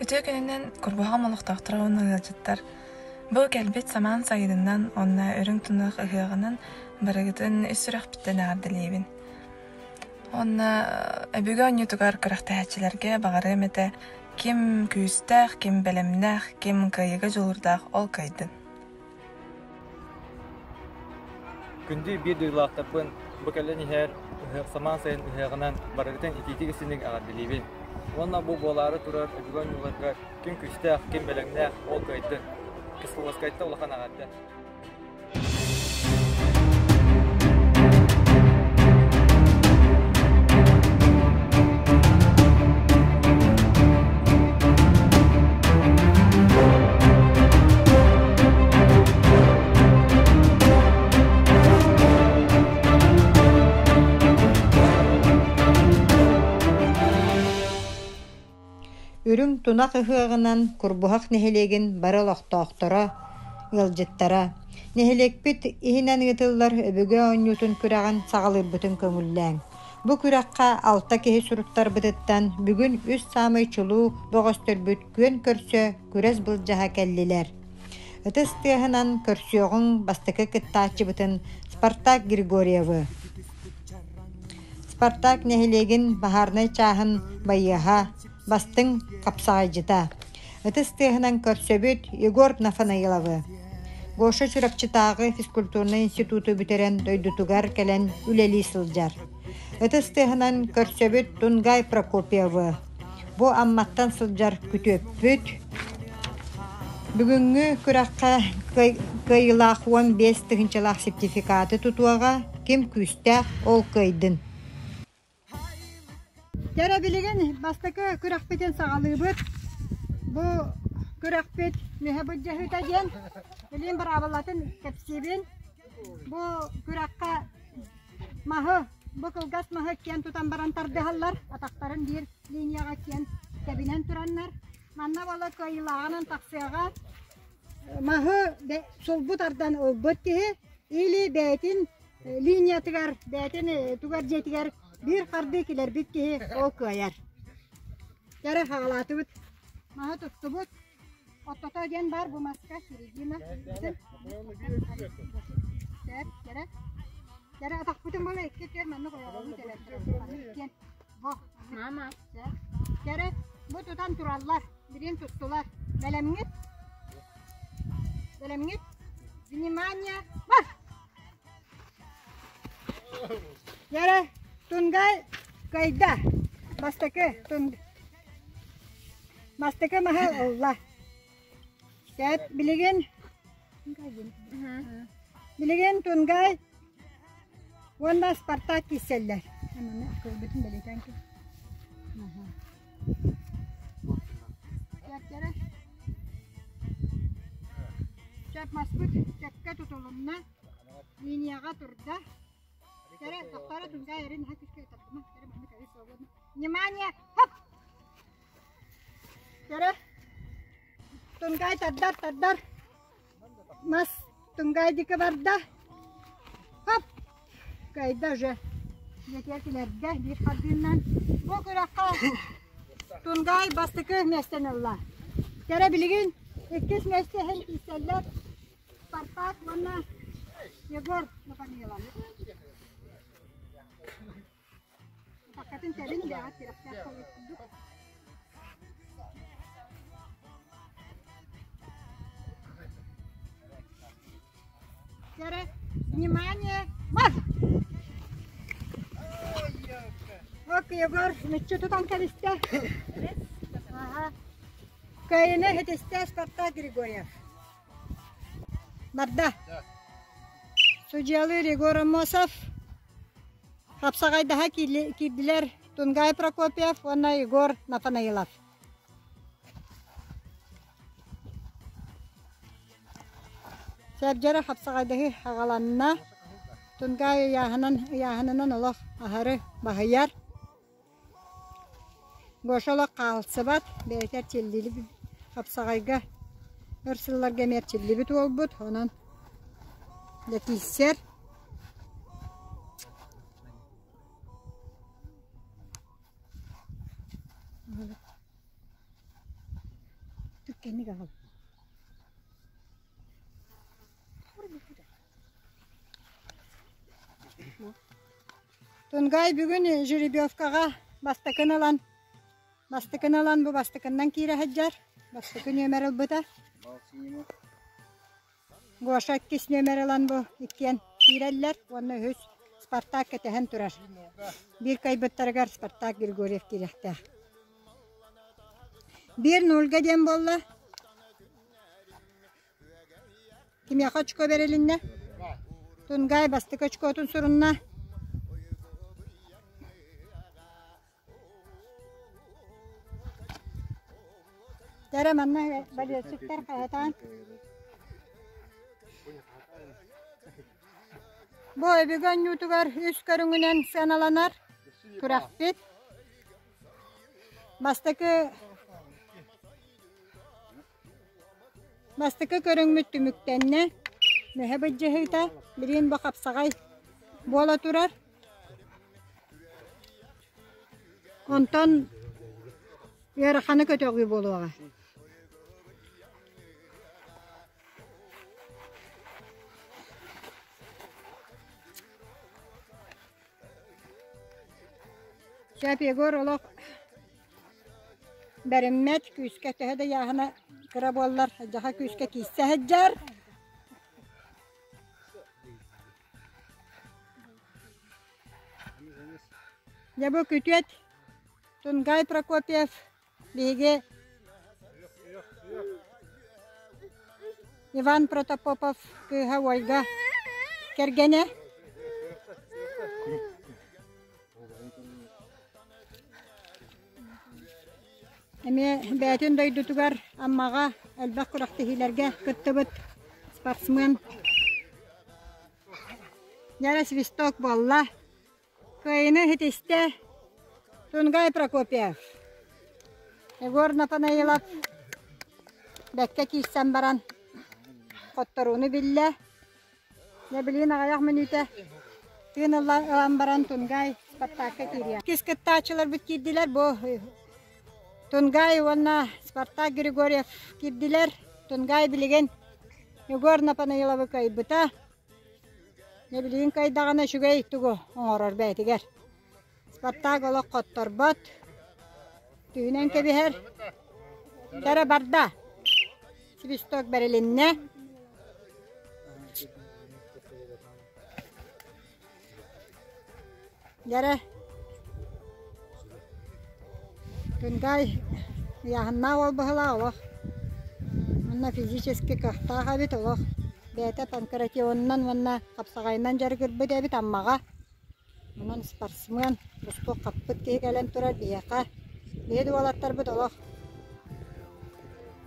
Үтүө күнүнэн Курбуһаҕым олохтоохторо уонна ыалдьыттар! Бу кэлбит самаан сайынынан уонна үрүҥ тунах ыһыаҕынан барыгытын ис сүрэхпиттэн эҕэрдэлиибин. Уонна өбүгэ оонньуутугар күрэхтэһээччилэргэ баҕарыам этэ ким күүстээх, ким бэлэмнээх, ким кыайыыга дьулуурдаах ол кыайдын. Күндү биир дойдулаахтарбын бу кэлэн иһэр ыһыах самаан сайын ыһыаҕынан барыгытын итиитик-истиҥник эҕэрдэлиибин. Уонна бу буолаары турар өбүгэ оонньууларыгар ким күүстээх, ким бэлэмнээх ол кыайдын. Кисловодскайтан улахан эҕэрдэ! Үрүҥ тунах ыһыаҕынан Курбуһах нэһилиэгин бары олохтоохторо, ыалдьыттара, нэһилиэкпит иһинэн ыытыллар өбүгэ оонньуутун күрэҕин саҕалыырбытын көҥүллээҥ. Бу күрэххэ алта киһи суруттарбытыттан бүгүн үс саамай чулуу бөҕөстөрбүт күөн көрсө, күрэс былдьаһа кэллилэр. Ытыс тыаһынан көрсүөҕүҥ бастакы кыттааччыбытын Спартак Григорьевы. Спартак нэһилиэгин баһаарынай чааһын байыаһа, бастыҥ хапсаҕайдьыта. Ытыс тыаһынан көрсөбүт Егор Нафанаиловы. Гоша Чурапчытааҕы физкультурнай институту бүтэрэн дойдутугар кэлэн үлэлии сылдьар. Ытыс тыаһынан көрсөбүт Тунгай Прокопьевы. Бу Амматтан сылдьар күтүөппүт. Бүгүҥҥү күрэххэ кыайыылаах 15 тыһыынчалаах сертификаты тутуоҕа. Ким күүстээх, ол кыайдын. Кэрэ билигин бастакы күрэхпитин саҕалыыбыт. Бу күрэхпит мүһэ былдьаһыыта диэн билигин быраабылатын кэпсиибин. Бу күрэххэ маһы, бу кылгас маһы киэн тутан баран тардыһаллар, атахтарын биир линияҕа киэн тэбинэн тураннар. Манна буола кыайыылааҕынан тахсыаҕа маһы сулбу тардан ылбыт киһи или бэйэтин линиятыгар, бэйэтин тугар дьиэтигэр биир хардыы килэрбит киһи ол кыайар. Кэрэ хаалаатыбыт. Маһы туттубут. Оттото диэн баар бу маска середина. Сөп, кэрэ. Кэрэ атахпытын була икки түөр маннык ойоҕолуу тэбэн турабыт. Бу. Мама. Кэрэ бу тутан тураллар. Билин туттулар. Бэлэмҥит? Бэлэмҥит? Внимание! Бар! Кэрэ Тунгай кыайда. Бастакы Бастакы маһы ылла. Сөп, билигин билигин Тунгай уонна Спартак киирсэллэр. Көрбүтүн бэлиэтээн көр. Сөп маспыт сөпкө тутулунна, линияҕа турда. Кэрэ, тохтооро Тунгай эрин наһаа күүскэ тардыма. Кэрэ маннык эрэ свободно. Внимание! Хоп! Кэрэ. Тунгай тардар, тардар. Мас Тунгай диэки барда. Хоп! Кайда уже. Дьиэтигэр килэрдэ биир хардыынан. Бу күрэххэ Тунгай бастакы миэстэни ылла. Кэрэ билигин иккис миэстэ иһин киирсэллэр. Спартак уонна Егор Нафанаилов. Баккатын тэбин бэҕэ тирэхтээх курдук. Кэрэ, внимание, марш! Ок, Егор, мүччү тутан кэбистэ. Аха. Кыайыны иһитистэ Спартак Григорьев. Барда. Судьялыыр Егор Аммосов. Хапсаҕайдаһа киирдилэр Тунгай Прокопьев уонна Егор Нафанаилов. Сэрдьэрэ хапсаҕайдаһыы аҕаланна. Тунгай ыйааһынан, ыйааһынынан олох аһары баһыйар. Гоша олох хаалсыбат, бэйэтэ эрчиллибит хапсаҕайга өр сылларга эмиэ эрчиллибит уолбут, онон дьэ киирсэр. Кэнник аҕал. Тунгай бүгүн жеребьевкаҕа бастакын ылан бастакын ылан бу бастакыннан киирэ сылдьар. Бастакы нүөмэр ылбыта. Гоша иккис нүөмэр ылан бу иккиэн киирэллэр уонна үһүс Спартак кэтэһэн турар. Биир кыайбыттарыгар Спартак Григорьев киириэхтээх. Биир нульга диэн буолла. Кимиэхэ очко бэрилиннэ? Тунгай бастакы очкотун сурунна. Дьэ манна болельщиктар хаһытаан Бу өбүгэ оонньуутугар үс көрүҥүнэн сыаналанар күрэхпит. Бастакы Бастакы көрүҥмүт түмүктэннэ. Мөһө былдьаһыыта билигин бу хапсаҕай буола турар. Онтон ыараханы көтөҕүү буолуоҕа. Сөп Егор олох Бэриммэт күүскэ төһө да ыйааһына кыра буоллар, дьаха күүскэ киирсэ сылдьар. Дьэ бу күтүөт Тунгай Прокопьев биһиги Иван Протопопов кыыһа Ольга кэргэнэ. Эмиэ бэйэтин дойдутугар Аммаҕа элбэх күрэхтэһиилэргэ кыттыбыт спортсмен. Дьэ свисток буолла. Кыайыыны ситистэ Тунгай Прокопьев. Егор Нафанаилов бэккэ киирсэн баран хотторууну биллэ. Дьэ билигин аҕыйах мүнүүтэ тыын ылан баран Тунгай Спартакка киириэ. Иккис кыттааччыларбыт киирдилэр. Бу Тунгай уонна Спартак Григорьев киирдилэр. Тунгай билигин Егор Нафанаиловы кыайбыта. Дьэ билигин кыайдаҕына үчүгэй тугу оҥорор бэйэтигэр. Спартак олох хотторбот. Түһүнэн кэбиһэр. Кэрэ барда. Свисток бэрилиннэ. Дьэрэ Тунгай ыйааһыннаах уол быһылаах олох. Уонна физически кыахтаах эбит олох. Бэйэтэ панкратионунан уонна хапсаҕайынан дьарыгырбыт эбит Аммаҕа. Онон спортсмен, бустук хаппыт киһи кэлэн турар биһиэхэ. Биһи да уолаттарбыт олох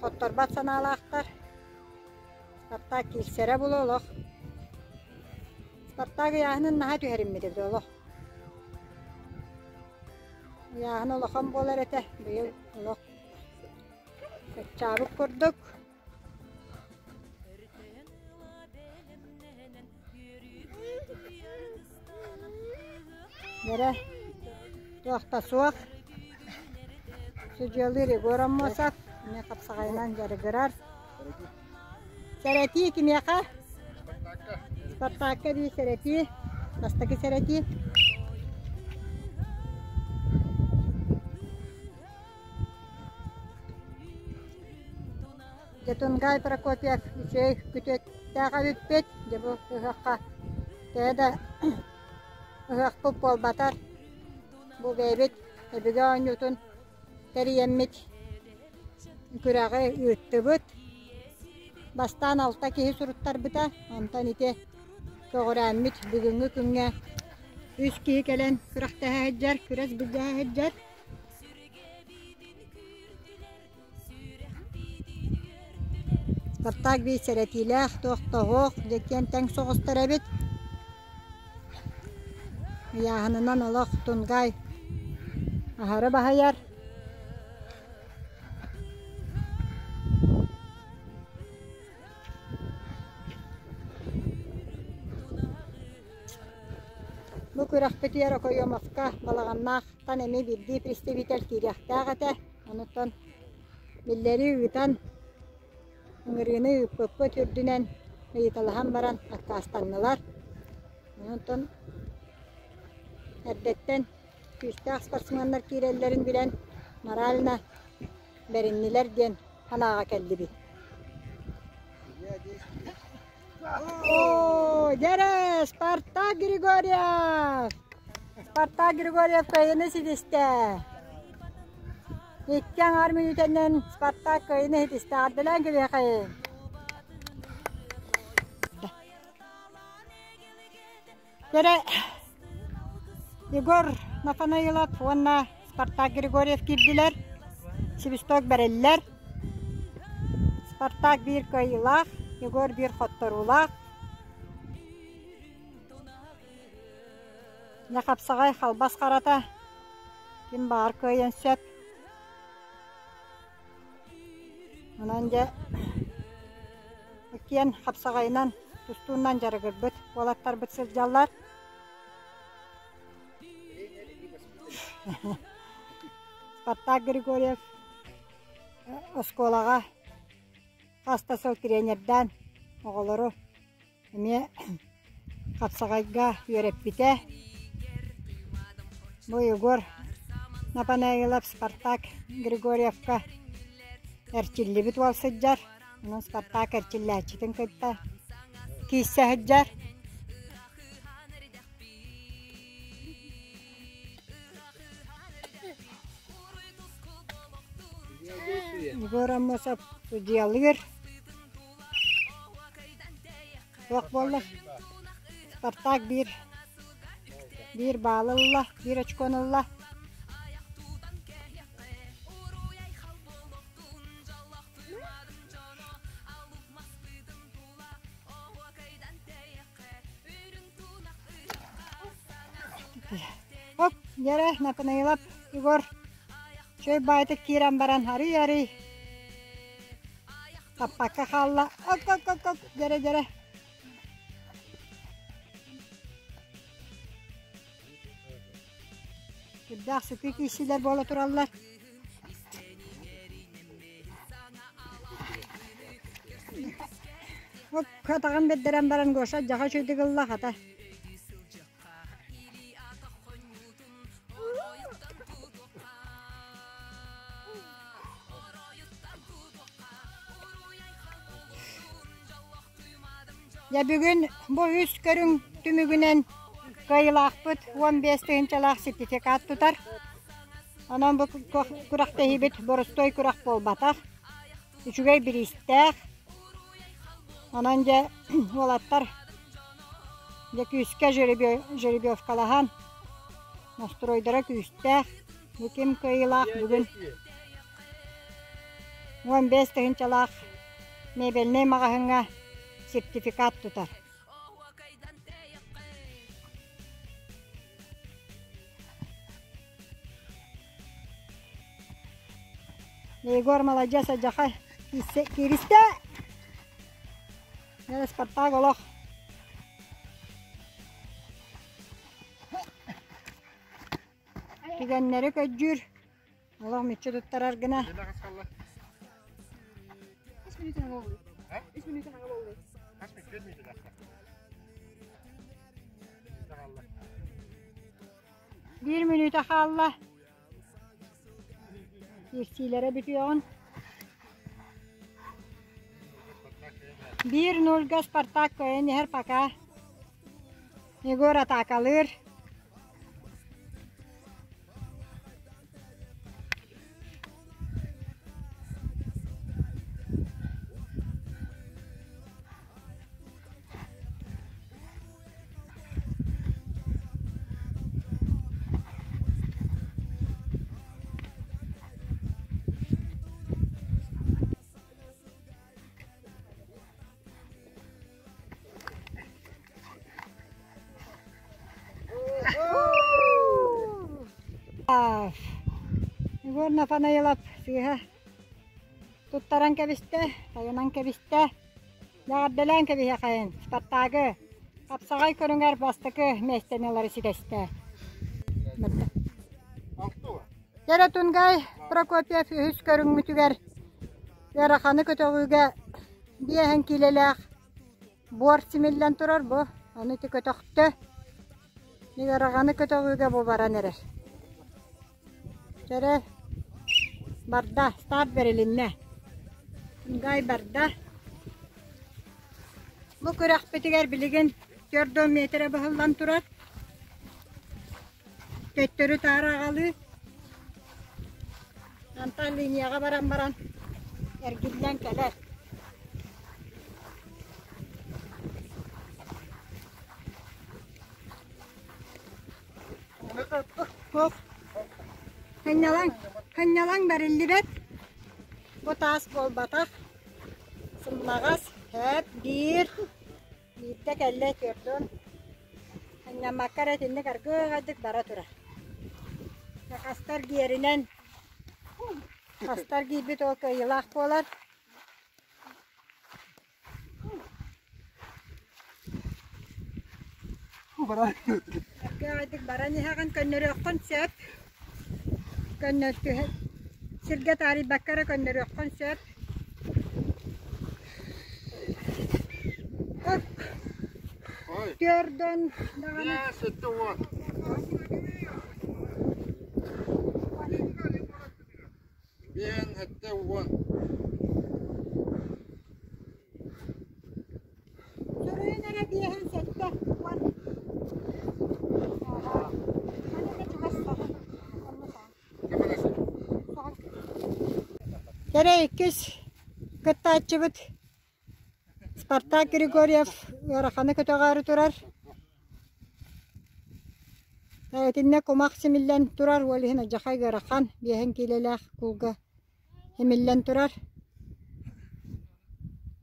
хотторбот санаалаахтар. Спартак киирсэрэ буолуо олох. Спартак ыйааһынын наһаа түһэриммит эбит олох. Ыйааһын улахан буолар этэ, быйыл олох кыччаабыт курдук. Эрэ туох да суох. Судьуйалыыр Егор Аммосов эмиэ хапсаҕайынан дьарыгырар. Сэрэтии кимиэхэ? Спартакка дии сэрэтии. Бастакы сэрэтии. Дьэ Прокопьев үчүгэй күтүөттээх эбиппит. Дьэ бу ыһыахха төһө да ыһыахпыт буолбатар, бу бэйэбит өбүгэ оонньуутун тэрийэммит күрэҕи ыыттыбыт. Бастаан алта киһи суруттарбыта, онтон ити көҕүрээммит бүгүҥҥү күҥҥэ үс киһи кэлэн күрэхтэһэ сылдьар, күрэс былдьаһа сылдьар. Спартак биир сэрэтиилээх, туох да оһох, дьэкиэн тэҥ соҕустар эбит. Ыйааһынынан олох Тунгай аһары баһыйар. Бу күрэхпитигэр Окоемовка Балаҕаннаахтан эмиэ биирдии представитель киириэхтээх этэ. Онуттан биллэрии ыытан. Ыҥырыыны ыыппыппыт үрдүнэн ыйыталаһан баран аккаастаннылар. Онтон эрдэттэн күүстээх спортсменнар киирэллэрин билэн морально бэриннилэр диэн санааҕа кэллибит. О, дьэрэ, Спартак Григорьев! Спартак Григорьев кыайыыны ситистэ. Икки аҥаар мүнүүтэнэн Спартак кыайыыны ситистэ. Ардылаан кэлиэхэйин. Дьэрэ, Егор Нафанаилов уонна Спартак Григорьев киирдилэр. Свисток бэриллэр. Спартак биир кыайыылаах, Егор биир хотторуулаах. Дьэ хапсаҕай халбас харата. Ким баҕар кыайыан сөп. Онон дьэ иккиэн хапсаҕайынан, тустуунан дьарыгырбыт уолаттарбыт сылдьаллар. Спартак Григорьев оскуолаҕа хас да сыл тренердээн оҕолору эмиэ хапсаҕайга үөрэппитэ. Бу Егор Нафанаилов Спартак Григорьевка эрчиллибит уол сылдьар. Онон Спартак эрчиллээччитин кытта киирсэ сылдьар. Егор Аммосов судьуйалыыр. Туох буолла? Спартак биир биир баалы ылла, биир очкону ылла. Оп, дьэрэ, Нафанаилов Егор чөй баайтык киирэн баран арый-арый таппакка хаалла. Оп-оп-оп, дьэрэ-дьэрэ. Сүрдээх сытыы киирсиилэр буола тураллар. Оп, атаҕын бэрдэрэн баран Гоша дьаха үчүгэйдик ылла хата. Дьэ бүгүн бу үс көрүҥ түмүгүнэн кыайыылаахпыт 15 тыһыынчалаах сертификат тутар. Онон бу күрэхтэһиибит боростуой күрэх буолбатах. Үчүгэй бириистээх. Онон дьэ уолаттар дьэ күүскэ жеребьевкалаһан настройдара күүстээх. Бу ким кыайыылаах бүгүн 15 тыһыынчалаах мебельнэй маҕаһыыҥҥа сертификат тутар. Егор маладьыас адьаха кииристэ. Спартак олох. Түгэннэри көдьүүр. Олох мүччү туттарар гына. Биир мүнүүтэ хаалла. Киирсиилэрэ бүтүөҕүн. Биир нульга Спартак кыайан иһэр пока. Егор атаакалыыр. Егор Нафанаилов сыыһа туттаран кэбистэ, тайанан кэбистэ. Эҕэрдэлээн кэбиһиэхэйин Спартагы хапсаҕай көрүҥэр бастакы миэстэни ылары ситэстэ. Дьэрэ Тунгай Прокопьев үһүс көрүҥмүтүгэр ыараханы көтөҕүүгэ Биэһэн киилэлээх буор симиллэн турар бу. Аны ити көтөхтө. Ыараҕаны көтөҕүүгэ бу баран эрэр. Чэрэ барда, старт бэрилиннэ. Гай барда. Бу күрэхпитигэр билигин 4 метрэ быһыллан турар. Төттөрү таары аҕалыы. Антан линияҕа баран баран эргиллэн кэлэр. Суох. Сынньалаҥ, сынньалаҥ бэриллибэт. Бу таас буолбатах. Сымнаҕас, һээт, биир. Биирдэ кэллэ түөрдүн. Сынньаммакка эрэ итинник аргыыгайдык бара турар. Хастар гиэринэн, хастар гиирбит ол кыайыылаах буолар. Аргыыгайдык баран иһэҕин көннөрүөххүн сөп. Көннөртүһэ сиргэ таарыйбакка эрэ көннөрүөххүн сөп. Түөрдөн даҕаны Суруйун эрэ биэһин сэттэ уон. Аны да чугас соҕус. Онно соҕус. Кэрэ иккис кыттааччыбыт Спартак Григорьев ыараханы көтөҕөөрү турар. Итиннэ кумах симиллэн турар, ол иһин алдьархай ыарахан, биэһин киилэлээх куулга симиллэн турар.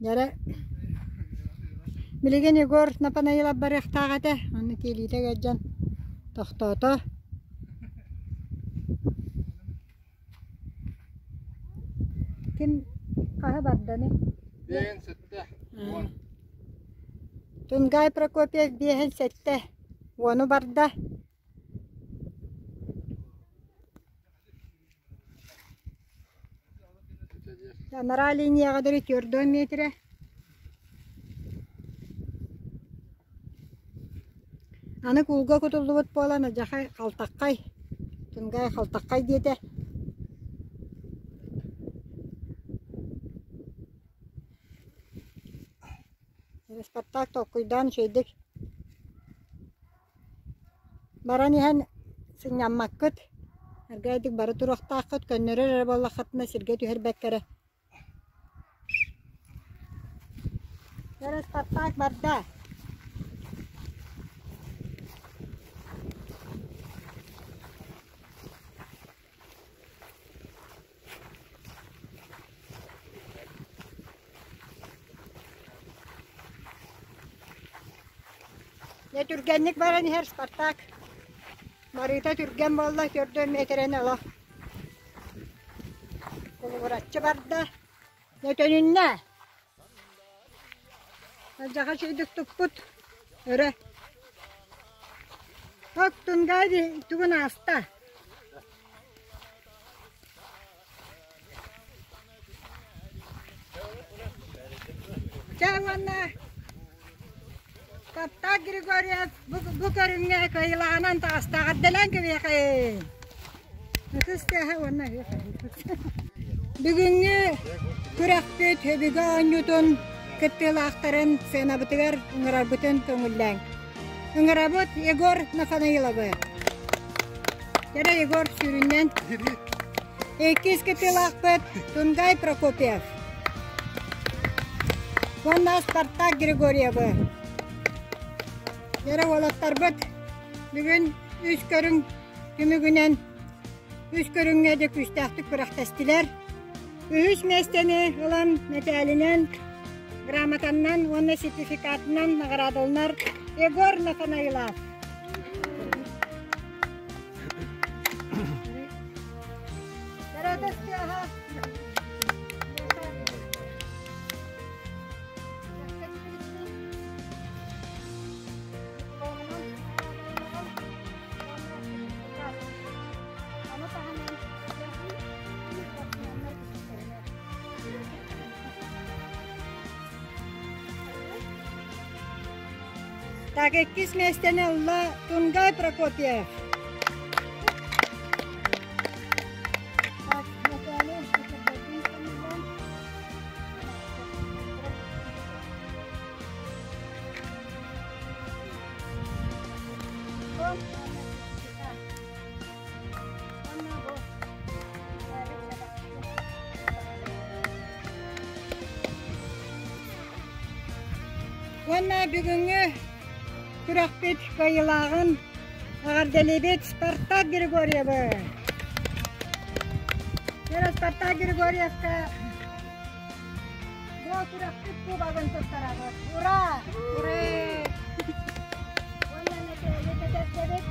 Дьэрэ билигин Егор Напанаилов барыахтаах этэ, онно киэлиитэ ыалдьан тохтоото. Ким хаһы барданы? Биэһин сэттэ уон. Тунгай Прокопьев биэһин сэттэ уону барда. Анараа линияҕа дылы 4 метрэ. Аны куулга кутуллубут буолан алдьархай халтаххай, Тунгай халтаххай диэтэ. Спартак толкуйдаан үчүгэйдик Баран иһэн сынньаммаккыт, аргыайдык бары туруохтааххыт, көннөрөр эрэ буоллаххытына сиргэ түһэрбэккэ эрэ. Эрэ Спартак барда. Дьэ түргэнник баран иһэр Спартак. Барыыта түргэн буолла, төрдүөн миэтэрэн ыла. Кулугураччы барда. Дьэ төнүннэ. Алдьархай үчүгэйдик туппут. Өрө. Ок, Тунгай тугун ааста. Чэ уонна Спартак Григорьев бу, бу көрүҥҥэ кыайыылааҕынан таҕыста. Эҕэрдэлээн кэбиэхэй. Ытыс тыаһа уонна Бүгүҥҥү күрэхпит өбүгэ оонньуутун кыттыылаахтарын сценабытыгар ыҥырарбытын көҥүллээҥ. Ыҥырабыт Егор Нафанаиловы. Кэрэ Егор сүүрүннэн. Иккис кыттыылаахпыт Тунгай Прокопьев. Уонна Спартак Григорьевы. Кэрэ уолаттарбыт бүгүн үс көрүҥ түмүгүнэн үс көрүҥҥэ да күүстээхтик күрэхтэстилэр. Үһүс миэстэни ылан мэтээлинэн, грамотаннан уонна сертификатынан наҕараадаланар Егор Нафанаилов. Так, иккис миэстэни ылла Тунгай Прокопьев. Так, Наталья, Уонна бүгүҥҥү күрэхпит кыайыылааҕын эҕэрдэлиибит Спартак Григорьевы. Кэрэ Спартак Григорьевка бу күрэхпит кубогын туттарабыт. Ура! Ура! Уонна мэтээли кэтэрдэбит.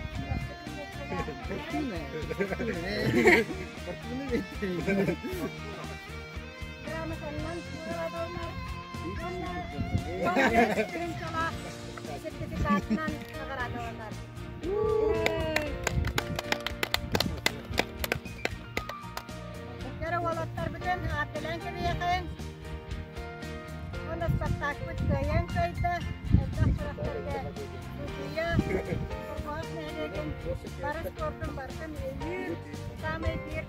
Грамотаннан наҕараадаланар уонна 15 тыһыынчалаах сертификатынан наҕараадаланар. Кэрэ уолаттарбытын эҕэрдэлээн кэбиһиэхэйиҥ. Уонна Спартакпыт кыайан кыайда. Элбэх күрэхтэргэ Судьуйа, Курбуһах нэһилиэгин бары спордун барытын өйүүр. Саамай биир